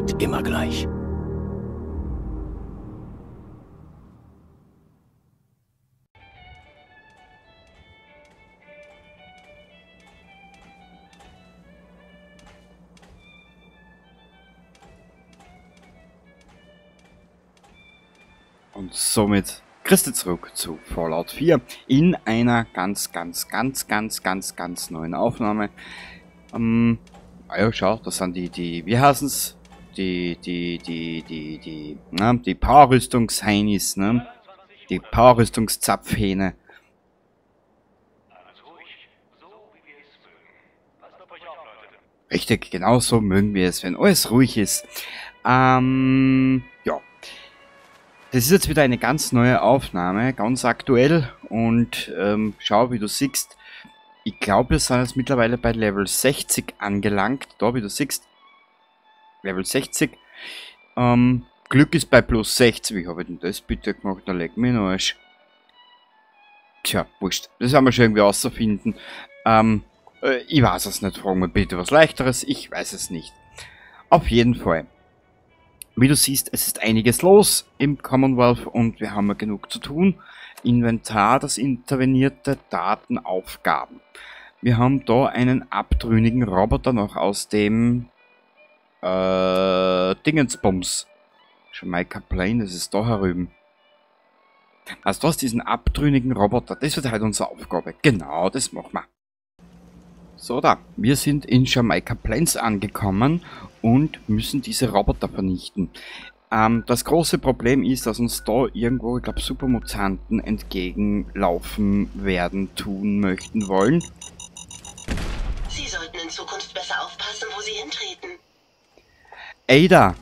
bleibt immer gleich. Und somit Christi zurück zu Fallout 4 in einer ganz, ganz, ganz, ganz, ganz, ganz neuen Aufnahme. Ja, schau, das sind die, wie heißen's? Die Powerrüstungsheinis, ne? Die Powerrüstungszapfhähne. Richtig, genau so mögen wir es, wenn alles ruhig ist. Ja. Das ist jetzt wieder eine ganz neue Aufnahme, ganz aktuell und schau, wie du siehst, ich glaube, wir sind jetzt mittlerweile bei Level 60 angelangt, da wie du siehst, Level 60, Glück ist bei plus 60, wie habe ich denn das bitte gemacht, da leg mich noch Arsch. Tja, wurscht, das werden wir schon irgendwie rausfinden, ich weiß es nicht, frag mir bitte was Leichteres, ich weiß es nicht. Auf jeden Fall. Wie du siehst, es ist einiges los im Commonwealth und wir haben ja genug zu tun. Inventar, das intervenierte Datenaufgaben. Wir haben da einen abtrünnigen Roboter noch aus dem Dingensbums. Jamaica Plain, das ist da herüben. Also du hast diesen abtrünnigen Roboter, das wird halt unsere Aufgabe. Genau, das machen wir. So da, wir sind in Jamaica Plains angekommen und müssen diese Roboter vernichten. Das große Problem ist, dass uns da irgendwo, ich glaube, Supermutanten entgegenlaufen werden, tun möchten, wollen. Sie sollten in Zukunft besser aufpassen, wo Sie hintreten. Ada!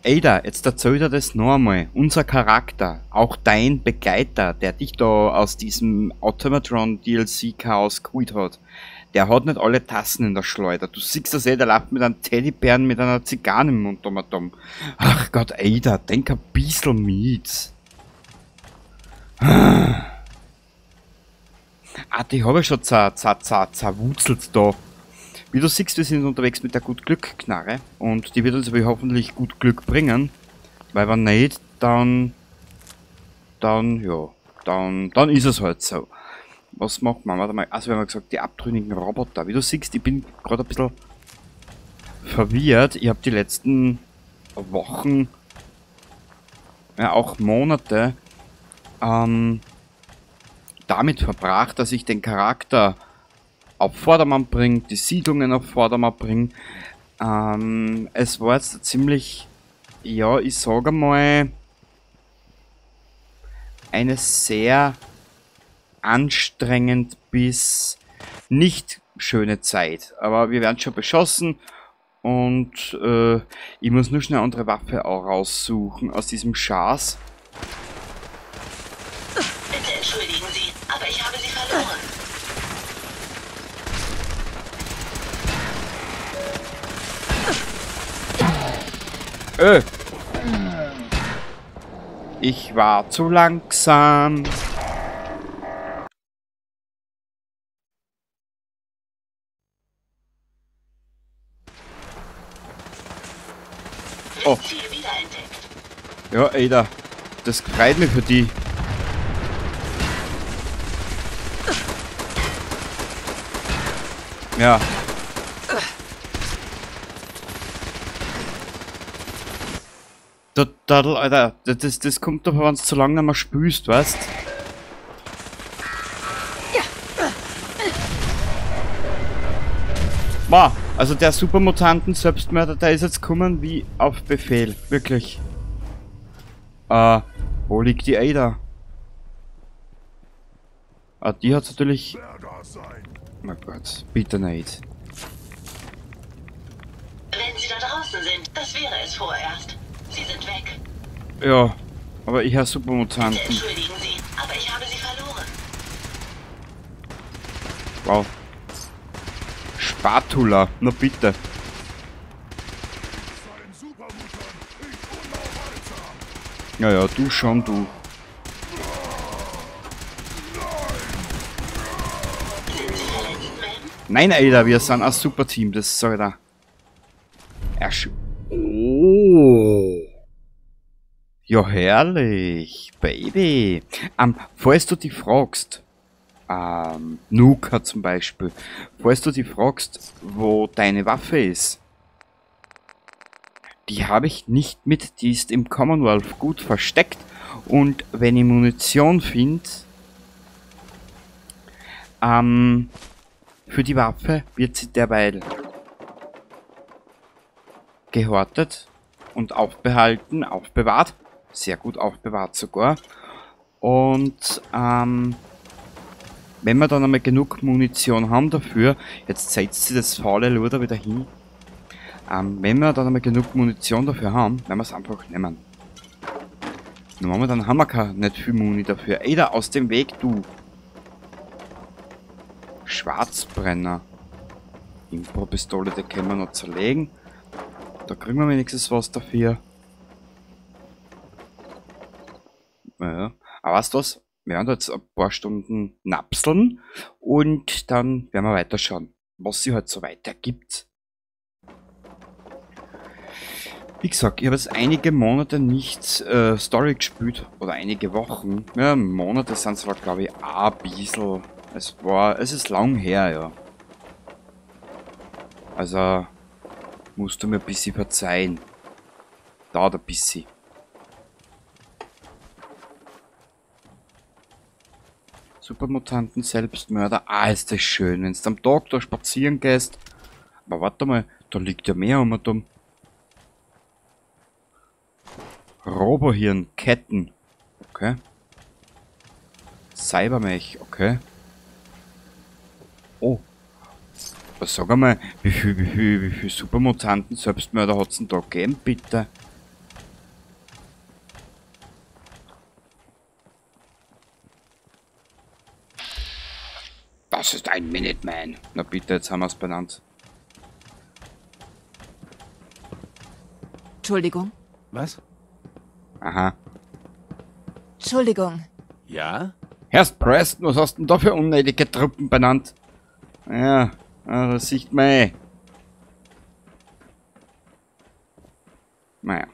Ada, jetzt erzähl dir das noch einmal. Unser Charakter, auch dein Begleiter, der dich da aus diesem Automatron DLC Chaos geholt hat, der hat nicht alle Tassen in der Schleuder. Du siehst das eh, der läuft mit einem Teddybären, mit einer Zigarre im Mund. Ach Gott, Ada, denk ein bisschen mit. Ah, die habe ich schon zerwurzelt da. Wie du siehst, wir sind unterwegs mit der Gut-Glück-Knarre und die wird uns aber hoffentlich gut Glück bringen, weil wenn nicht, dann ist es halt so. Was macht man? Warte mal, also wir haben gesagt, die abtrünnigen Roboter. Wie du siehst, ich bin gerade ein bisschen verwirrt. Ich habe die letzten Wochen, ja auch Monate, damit verbracht, dass ich den Charakter auf Vordermann bringe, die Siedlungen auf Vordermann bringe. Es war jetzt ziemlich, ja, ich sage mal, eine sehr anstrengend bis nicht schöne Zeit. Aber wir werden schon beschossen und ich muss nur schnell eine andere Waffe auch raussuchen aus diesem Schaß. Bitte entschuldigen Sie, aber ich habe Sie verloren. Ich war zu langsam. Oh. Ja, Ada, das freut mich für die. Ja. Alter, das kommt doch, wenn du zu lange nicht mehr spülst, weißt? Wow, also der Supermutanten-Selbstmörder, der ist jetzt gekommen wie auf Befehl, wirklich. Wo liegt die Ada? Ah, die hat natürlich... Oh Gott, bitte nicht. Wenn Sie da draußen sind, das wäre es vorerst. Sie sind weg. Ja, aber ich habe Supermutanten. Bitte entschuldigen Sie, aber ich habe Sie verloren. Wow. Spatula, na bitte. Ja, ja, du schon, du. Nein, Alter, wir sind ein super Team, das sag ich da. Oh. Oh. Ja, herrlich, Baby. Falls du dich fragst, Nuka zum Beispiel, falls du dich fragst, wo deine Waffe ist, die habe ich nicht mit, die ist im Commonwealth gut versteckt und wenn ich Munition finde, für die Waffe wird sie derweil gehortet und aufbehalten, aufbewahrt, sehr gut aufbewahrt sogar. Und wenn wir dann einmal genug Munition haben dafür, jetzt setzt sie das faule Luder wieder hin, wenn wir dann einmal genug Munition dafür haben, werden wir es einfach nehmen. Nur momentan haben wir keine, nicht viel Muni dafür. Ada, aus dem Weg, du! Schwarzbrenner. Impro-Pistole, die können wir noch zerlegen. Da kriegen wir wenigstens was dafür. Ja. Aber weißt du was? Wir werden da jetzt ein paar Stunden napseln und dann werden wir weiterschauen, was sich halt so weiter gibt. Wie gesagt, ich habe jetzt einige Monate nicht Story gespielt oder einige Wochen. Ja, Monate sind zwar, glaube ich, auch ein bisschen. Es ist lang her, ja. Also musst du mir ein bisschen verzeihen. Dauert ein bisschen. Supermutanten, Selbstmörder. Ah, ist das schön, wenn du am Tag da spazieren gehst. Aber warte mal, da liegt ja mehr um und um. Robohirn, Ketten. Okay. Cybermech, okay. Oh. Was sag einmal, wie viel Supermutanten, Selbstmörder hat's denn da gegeben, bitte? Das ist ein Minuteman. Na bitte, jetzt haben wir's benannt. Entschuldigung. Was? Aha. Entschuldigung. Ja? Herr Preston, was hast du denn da für unnötige Truppen benannt? Ja, das sieht man eh. Naja.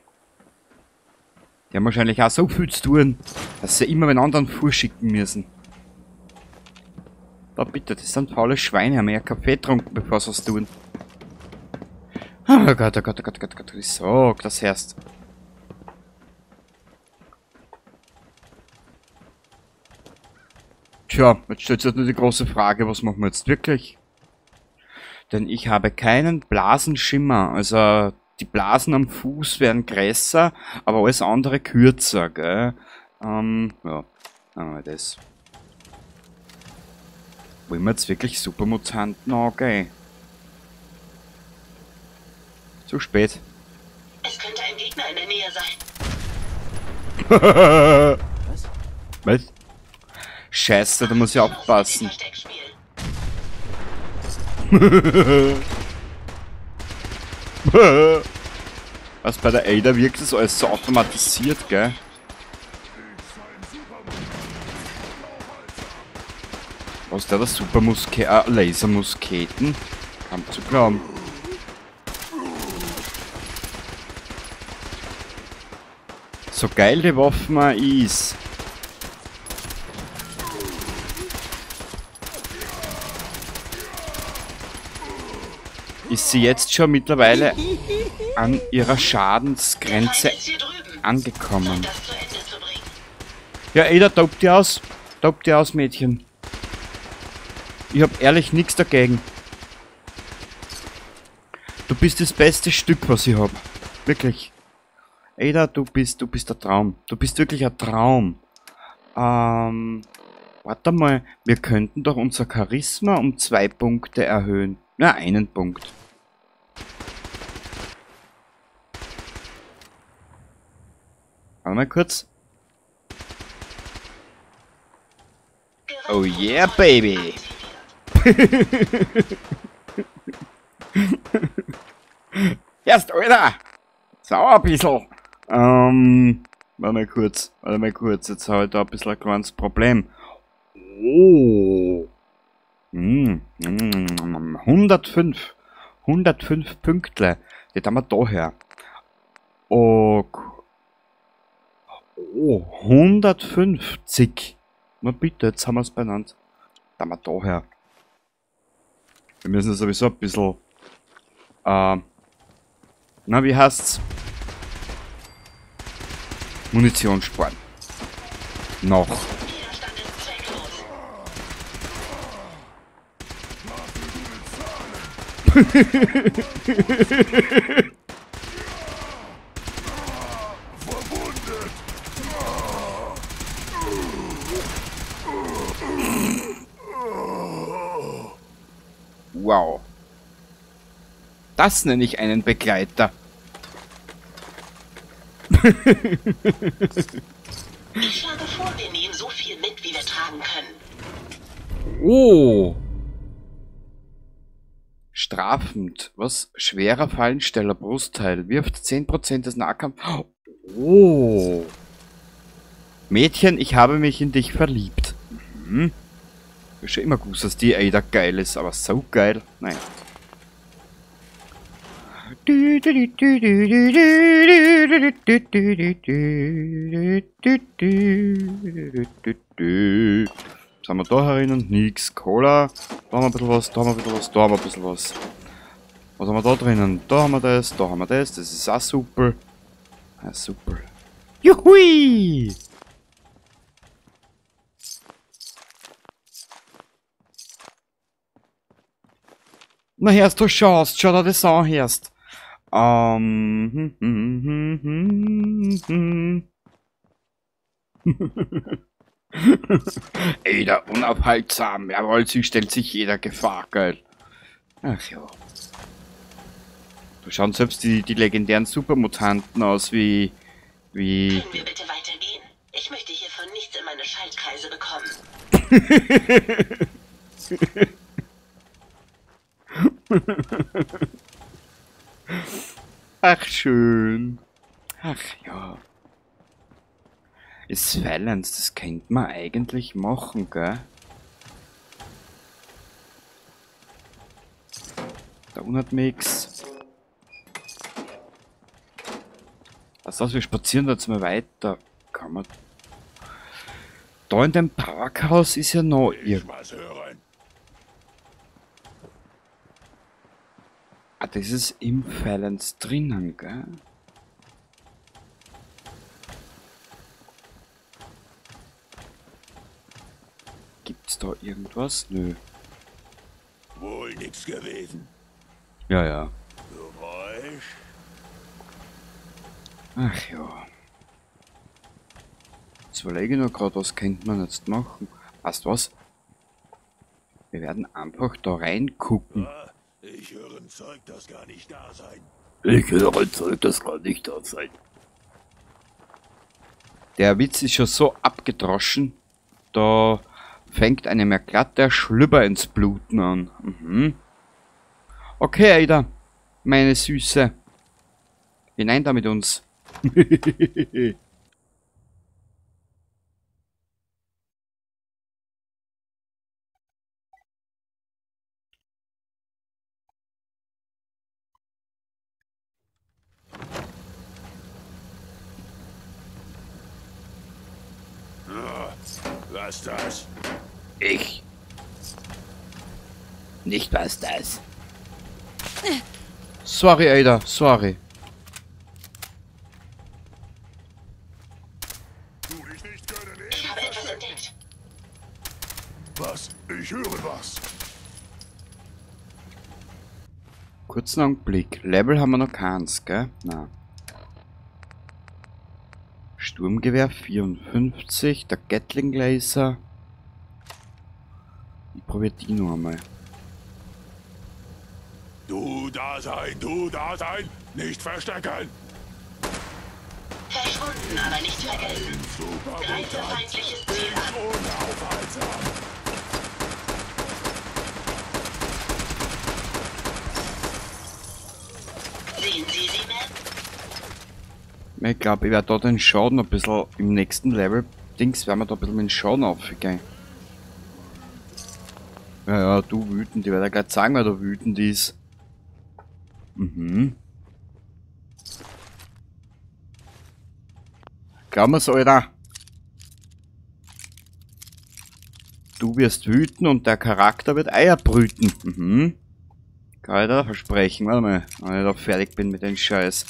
Die haben wahrscheinlich auch so viel zu tun, dass sie immer einen anderen vorschicken müssen. Da bitte, das sind faule Schweine, haben ja Kaffee getrunken, bevor sie was tun. Oh Gott, oh Gott, oh Gott, oh Gott, oh Gott, ich sag das erst. Tja, jetzt stellt sich nur die große Frage, was machen wir jetzt wirklich? Denn ich habe keinen Blasenschimmer, also die Blasen am Fuß werden größer, aber alles andere kürzer, gell? Ja, machen wir das. Wollen wir jetzt wirklich Supermutanten angehen? Zu spät. Es könnte ein Gegner in der Nähe sein. Was? Was? Scheiße, da muss ich aufpassen. Was bei der Ada wirkt, ist alles so automatisiert, gell? Was der da Super Lasermusketen? Kaum zu glauben. So geil die Waffe mal ist. Ist sie jetzt schon mittlerweile an ihrer Schadensgrenze angekommen. Ja, Ada, tob die aus. Tob die aus, Mädchen. Ich hab ehrlich nichts dagegen. Du bist das beste Stück, was ich hab. Wirklich. Ada, du bist der Traum. Du bist wirklich ein Traum. Warte mal, wir könnten doch unser Charisma um 2 Punkte erhöhen. Na, einen Punkt. Warte mal kurz. Oh yeah, baby. Erst, Alter! Sauer ein bisschen. Warte mal kurz. Warte mal kurz. Jetzt habe ich da ein bisschen ein kleines Problem. Oh. 105. 105 Pünktle. Die haben wir da her. Oh, oh, 150. Na bitte, jetzt haben wir es benannt. Da mal daher. Wir müssen sowieso ein bisschen... na, wie heißt's? Munition sparen. Noch. Wow. Das nenne ich einen Begleiter. Ich schlage vor, wir nehmen so viel mit, wie wir tragen können. Oh. Strafend. Was? Schwerer Fallensteller, Brustteil. Wirft 10% des Nahkampf. Oh. Mädchen, ich habe mich in dich verliebt. Mhm. Ich hab schon immer gewusst, dass die Ada geil ist, aber so geil. Nein. Was haben wir da herinnen? Nix. Cola. Da haben wir ein bisschen was, da haben wir ein bisschen was, da haben wir ein bisschen was. Was haben wir da drinnen? Da haben wir das, da haben wir das. Das ist auch super. Ja, super. Juhui! Na hörst du schaust, schau dir das an, hörst. Ada, unaufhaltsam. Jawohl, sie stellt sich jeder Gefahr, geil. Ach ja. Da schauen selbst die legendären Supermutanten aus, wie... Können wir bitte weitergehen? Ich möchte hiervon nichts in meine Schaltkreise bekommen. Ach, schön. Ach ja. Ist Silence, das könnte man eigentlich machen, gell? Donut Mix. Was das? Wir spazieren da jetzt mal weiter. Kann man. Da in dem Parkhaus ist ja noch irgendwas. Ah, das ist im Balance drinnen, gell? Gibt's da irgendwas? Nö. Wohl nix gewesen. Ja, ja. Geräusch. Ach ja. Jetzt überlege ich noch gerade, was könnte man jetzt machen? Weißt du was? Wir werden einfach da reingucken. Ich höre ein Zeug, das gar nicht da sein. Ich höre ein Zeug, das gar nicht da sein. Der Witz ist schon so abgedroschen, da fängt einem ja glatt der Schlüpper ins Bluten an. Mhm. Okay, Ada, meine Süße. Hinein da mit uns. Was das? Ich. Nicht was das. Sorry, Ada, sorry. Ich habe etwas entdeckt. Was? Ich höre was. Kurzen Augenblick. Level haben wir noch keins, gell? Na. Sturmgewehr 54, der Gatling Laser. Ich probiere die noch einmal. Du da sein, nicht verstecken! Verschwunden, aber nicht vergessen. Greife feindliches Ziel an. Unaufhaltsam. Sehen Sie sie, Ma'am? Ich glaube, ich werde da den Schaden ein bisschen im nächsten Level. Dings werden wir da ein bisschen mit dem Schaden aufgehen. Ja, ja, du wütend. Ich werde ja gleich sagen, wer da wütend ist. Mhm. Glauben wir's, Alter. Du wirst wüten und der Charakter wird Eier brüten. Mhm. Kann ich da versprechen. Warte mal, wenn ich da fertig bin mit dem Scheiß.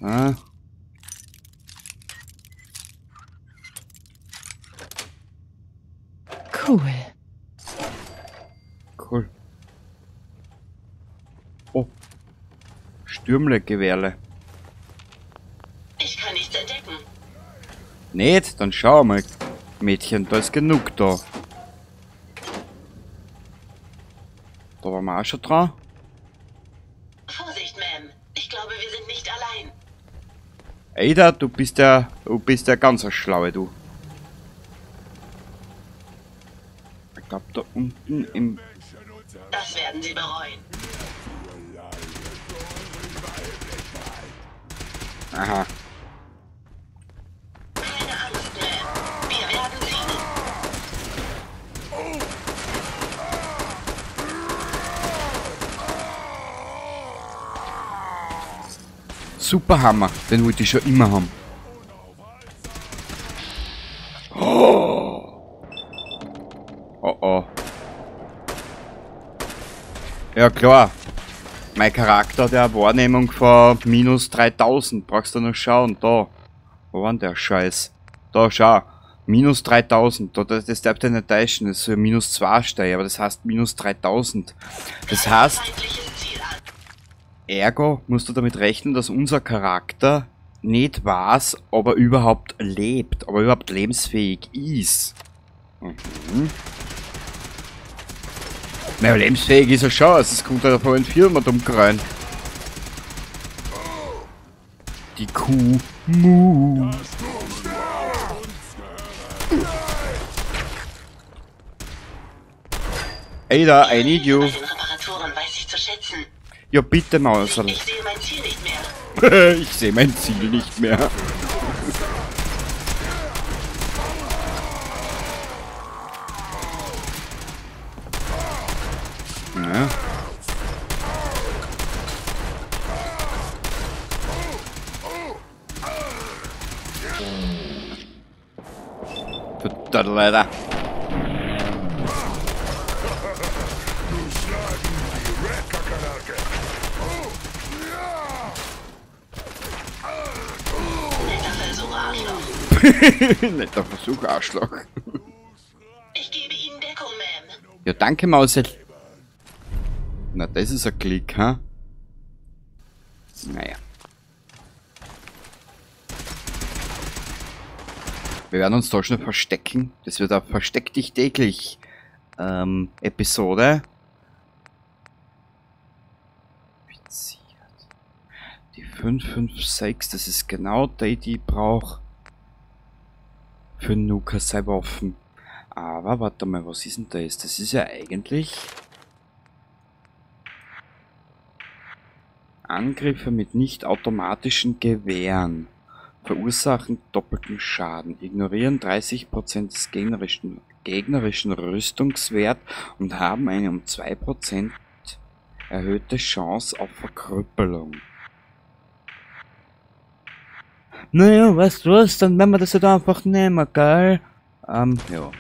Ah. Cool. Cool. Oh. Stürmle-Gewehrle. Ich kann nichts entdecken. Nicht? Dann schau mal, Mädchen, da ist genug da. Da waren wir auch schon dran. Vorsicht, Ma'am. Ich glaube, wir sind nicht allein. Ada, du bist ja ganz Schlaue, du. Ich glaube, da unten im... Das werden sie bereuen. Aha. Keine Angst, Ma'am. Wir werden siegen. Super Hammer, den wollte ich schon immer haben. Oh. Oh oh. Ja klar. Mein Charakter hat ja eine Wahrnehmung von minus 3000. Brauchst du noch schauen. Da. Wo war denn der Scheiß? Da, schau. Minus 3000. Da, das darf dir nicht täuschen. Das soll minus 2 stehen, aber das heißt minus 3000. Das heißt, ergo musst du damit rechnen, dass unser Charakter nicht weiß, ob er überhaupt lebt, ob er überhaupt lebensfähig ist. Mhm. Naja, lebensfähig ist er schon, also es kommt halt von den Firmen dumm rein. Die Kuh. Mu. Ada, I need you. Ja, bitte, Mausel. Ich sehe mein Ziel nicht mehr. Ich sehe mein Ziel nicht mehr. Ja. Total leider. Netter Versuch, Arschloch. Ich gebe Ihnen Deckung, Ma'am. Ja, danke, Mausel. Na, das ist ein Klick, ha? Naja. Wir werden uns da schnell verstecken. Das wird eine Versteck dich täglich Episode. Die 556, das ist genau die, die ich brauche. Für Nuka sei Waffen. Aber warte mal, was ist denn das? Das ist ja eigentlich Angriffe mit nicht automatischen Gewehren verursachen doppelten Schaden, ignorieren 30% des gegnerischen Rüstungswert und haben eine um 2% erhöhte Chance auf Verkrüppelung. Naja, weißt du was, dann werden wir das ja da einfach nehmen, gell? Ja.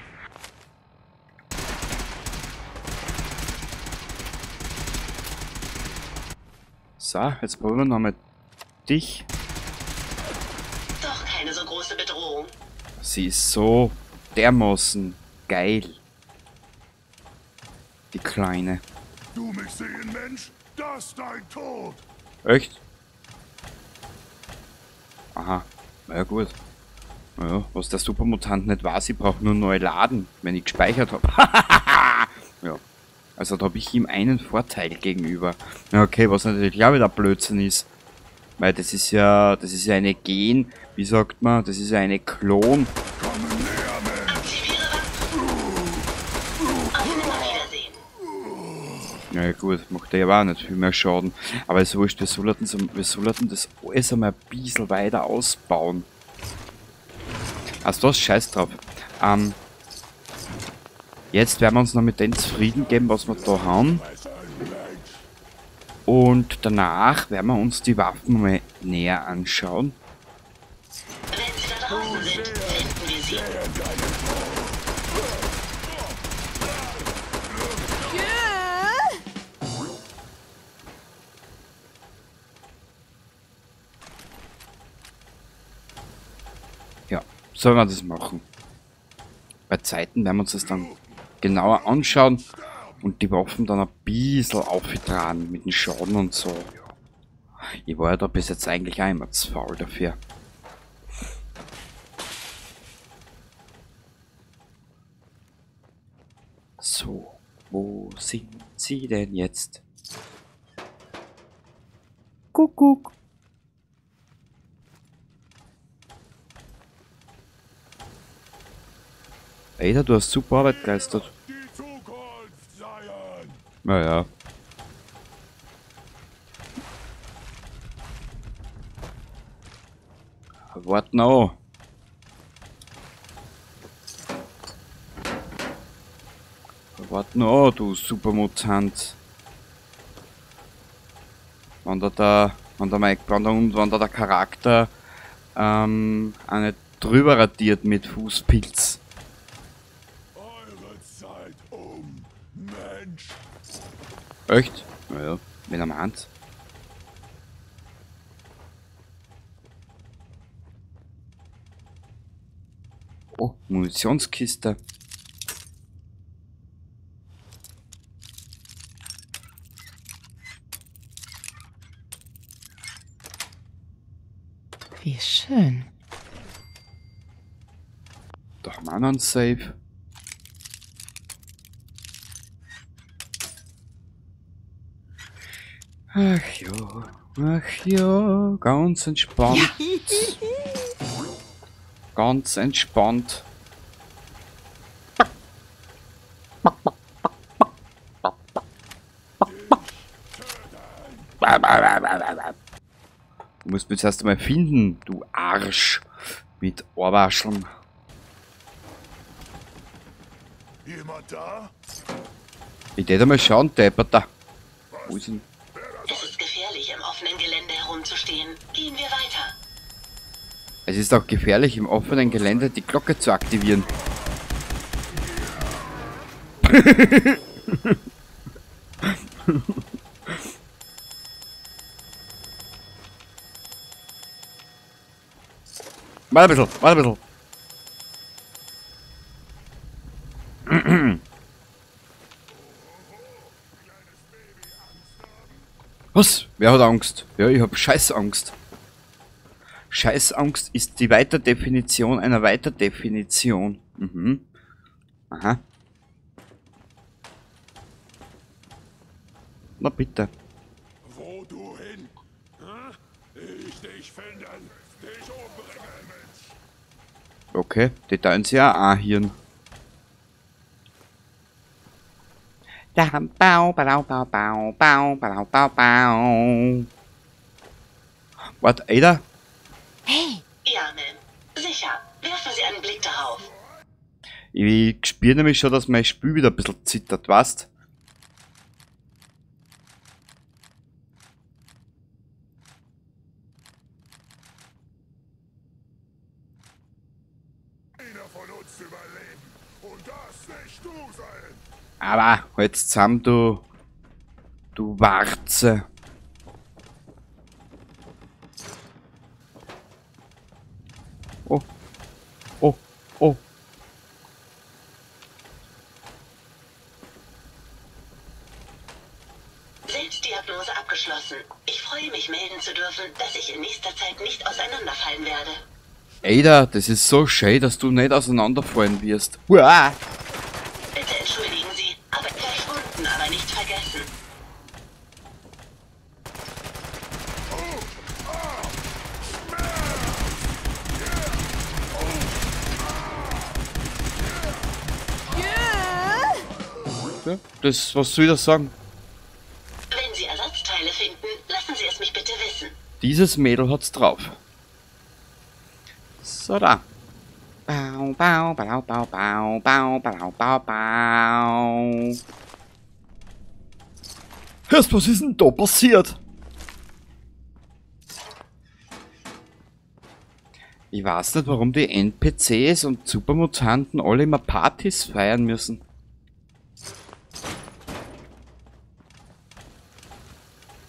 So, jetzt probieren wir nochmal dich. Doch keine so große Bedrohung. Sie ist so dermaßen geil. Die Kleine. Du mich sehen, Mensch, das ist dein Tod. Echt? Aha, na ja gut. Naja, was der Supermutant nicht weiß, ich brauche nur neu laden, wenn ich gespeichert habe. Ja. Also da habe ich ihm einen Vorteil gegenüber. Ja, okay, was natürlich auch wieder Blödsinn ist. Weil das ist ja eine Gen, wie sagt man, das ist ja eine Klon. Na ja, gut, macht der ja auch nicht viel mehr Schaden. Aber ist wurscht, wir sollten das alles einmal ein bisschen weiter ausbauen. Also das scheiß drauf. Jetzt werden wir uns noch mit dem zufrieden geben, was wir da haben. Und danach werden wir uns die Waffen mal näher anschauen. Wenn Sie da sind, finden wir sie. Ja, sollen wir das machen. Bei Zeiten werden wir uns das dann genauer anschauen und die Waffen dann ein bisschen aufgetragen mit dem Schaden und so. Ich war ja da bis jetzt eigentlich auch immer zu faul dafür. So, wo sind sie denn jetzt? Kuckuck. Ada, du hast super Arbeit geleistet. Naja. Wart noch. Wart noch, du Supermutant. Wenn da der, wenn der Mike, wenn da der Charakter auch nicht drüber radiert mit Fußpilz. Eure Zeit um, Mensch. Echt? Naja, wenn er meint. Oh, Munitionskiste. Wie schön. Da haben wir auch noch einen Safe. Ach ja, ganz entspannt. Ja. Ganz entspannt. Du musst mich zuerst einmal finden, du Arsch. Mit Ohrwascheln. Jemand da? Ich tät einmal schauen, Deppert. Wo ist denn? Es ist gefährlich, im offenen Gelände herumzustehen. Gehen wir weiter. Es ist auch gefährlich, im offenen Gelände die Glocke zu aktivieren. Warte ein bisschen, warte ein bisschen. Was? Wer hat Angst? Ja, ich hab Scheißangst. Scheißangst ist die Weiterdefinition einer Weiterdefinition. Mhm. Aha. Na bitte. Wo du hin? Ich dich finden, dich umbringen, Mensch. Okay, die teilen sich ja auch Hirn. Da bau bau bau bau bau bau bau bau. Warte, Ada? Hey! Ja, Ma'am. Sicher. Werfen Sie einen Blick darauf. Ich spüre nämlich schon, dass mein Spiel wieder ein bisschen zittert, weißt? Einer von uns überleben und das nicht du sein. Aber halt zusammen, du Warze. Oh. Oh. Oh. Selbstdiagnose abgeschlossen. Ich freue mich, melden zu dürfen, dass ich in nächster Zeit nicht auseinanderfallen werde. Ada, das ist so schön, dass du nicht auseinanderfallen wirst. Uah. Bitte entschuldigen Sie, aber verschwunden, aber nicht vergessen. Ja, das, was soll ich da sagen? Wenn Sie Ersatzteile finden, lassen Sie es mich bitte wissen. Dieses Mädel hat's drauf. So da. Bau, bau, bau, bau, bau, bau, bau, bau, bau. Hörst, was ist denn da passiert? Ich weiß nicht, warum die NPCs und Supermutanten alle immer Partys feiern müssen.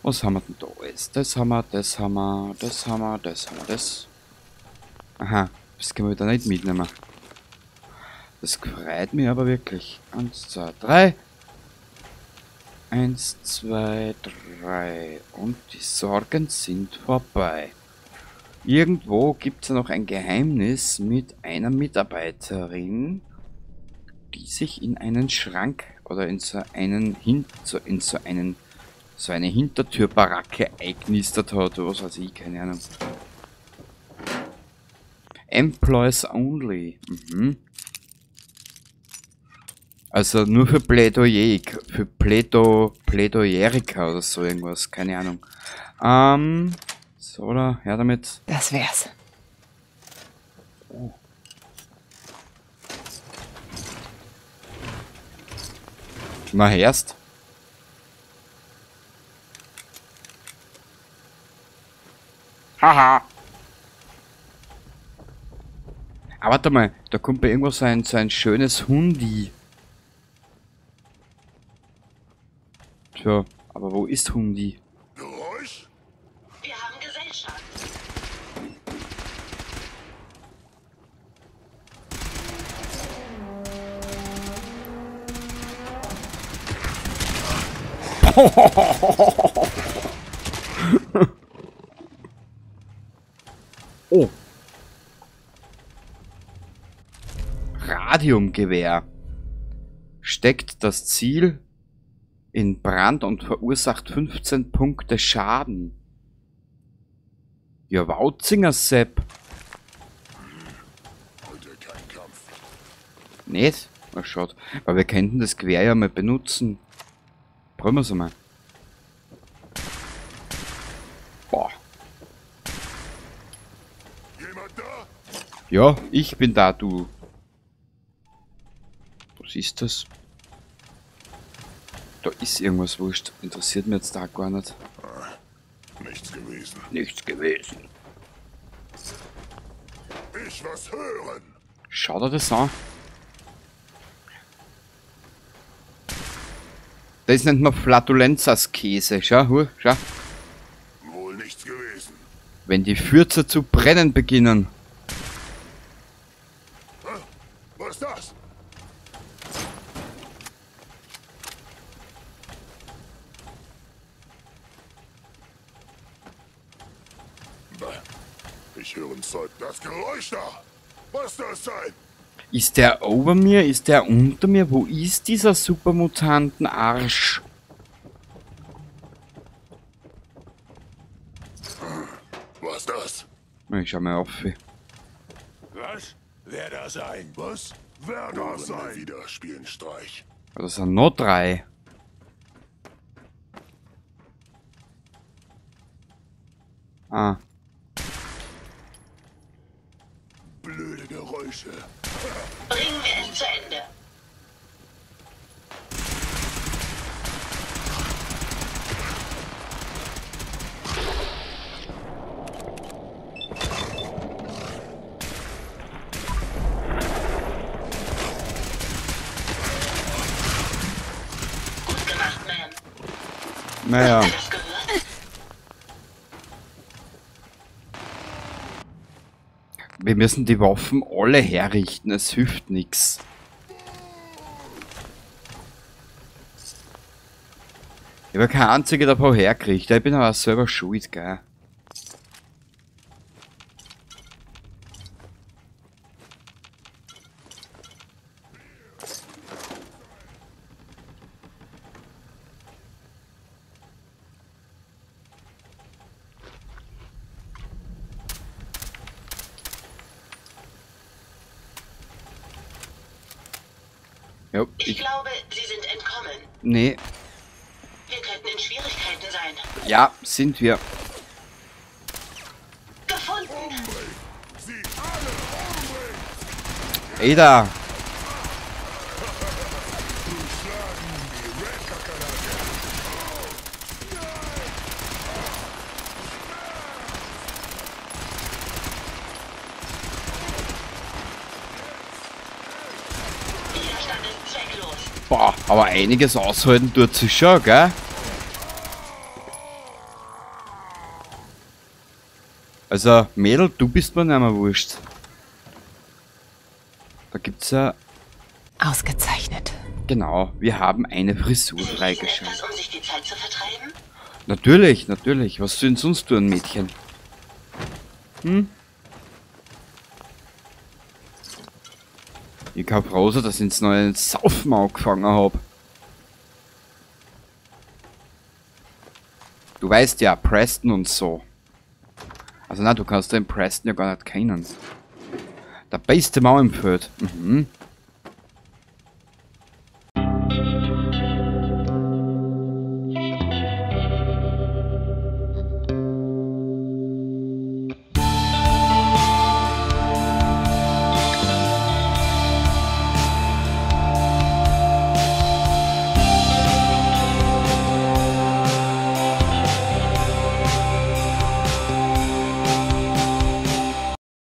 Was haben wir denn da alles? Das haben wir, das haben wir, das haben wir, das haben wir, das. Aha, das können wir wieder nicht mitnehmen. Das freut mich aber wirklich. 1, 2, 3. 1, 2, 3. Und die Sorgen sind vorbei. Irgendwo gibt es ja noch ein Geheimnis mit einer Mitarbeiterin, die sich in einen Schrank oder in so einen so eine Hintertürbaracke eingenistert hat, oder was weiß ich, keine Ahnung. Employees only. Mhm. Also nur für Plädoyer, für Plädoyeriker oder so irgendwas, keine Ahnung. So, oder? Her damit. Das wär's. Oh. Na, erst. Haha. Aber warte mal, da kommt bei irgendwo so ein schönes Hundi. Tja, aber wo ist Hundi? Geräusch? Wir haben Gesellschaft. Oh. Radiumgewehr. Steckt das Ziel in Brand und verursacht 15 Punkte Schaden. Ja, Wautzinger Sepp. Heute kein Kampf. Nicht? Na, schaut. Aber wir könnten das Gewehr ja mal benutzen. Probieren wir es einmal. Boah. Jemand da? Ja, ich bin da, du. Was ist das? Da ist irgendwas wurscht. Interessiert mich jetzt da gar nicht. Nichts gewesen. Nichts gewesen. Ich was hören. Schau dir das an. Das nennt man Flatulenzas-Käse. Schau, hu, schau. Wohl nichts gewesen. Wenn die Fürze zu brennen beginnen. Was ist das? Ich höre ein Zeug. Das Geräusch da! Was das sein? Ist der over mir? Ist der unter mir? Wo ist dieser Supermutanten-Arsch? Was das? Ich schau mal auf. Was? Wer da sein? Was? Wer da sein? Wieder spielen Streich. Das sind noch 3. Ah. Blöde Geräusche. Bringen wir es zu Ende. Gut gemacht, Ma'am. Naja. Habt ihr das gehört? Wir müssen die Waffen alle herrichten, es hilft nichts. Ich habe keine einzige davon hergekriegt, ich bin aber selber schuld, gell. Jo, Ich glaube, sie sind entkommen. Nee. Wir könnten in Schwierigkeiten sein. Ja, sind wir. Gefunden. Sie alle umbringen. Ada. Zwecklos. Boah, aber einiges aushalten tut sie schon, gell? Also, Mädel, du bist mir nicht mehr wurscht. Da gibt's ja... Ausgezeichnet. Genau, wir haben eine Frisur Sie lesen freigeschaltet. etwas, um sich die Zeit zu vertreiben? Natürlich, natürlich. Was soll denn sonst tun, Mädchen? Hm? Ich kann froh sein, dass ich jetzt noch einen Saufen angefangen hab. Du weißt ja, Preston und so. Also nein, du kannst den Preston ja gar nicht kennen. Der beste Mann im Feld. Mhm.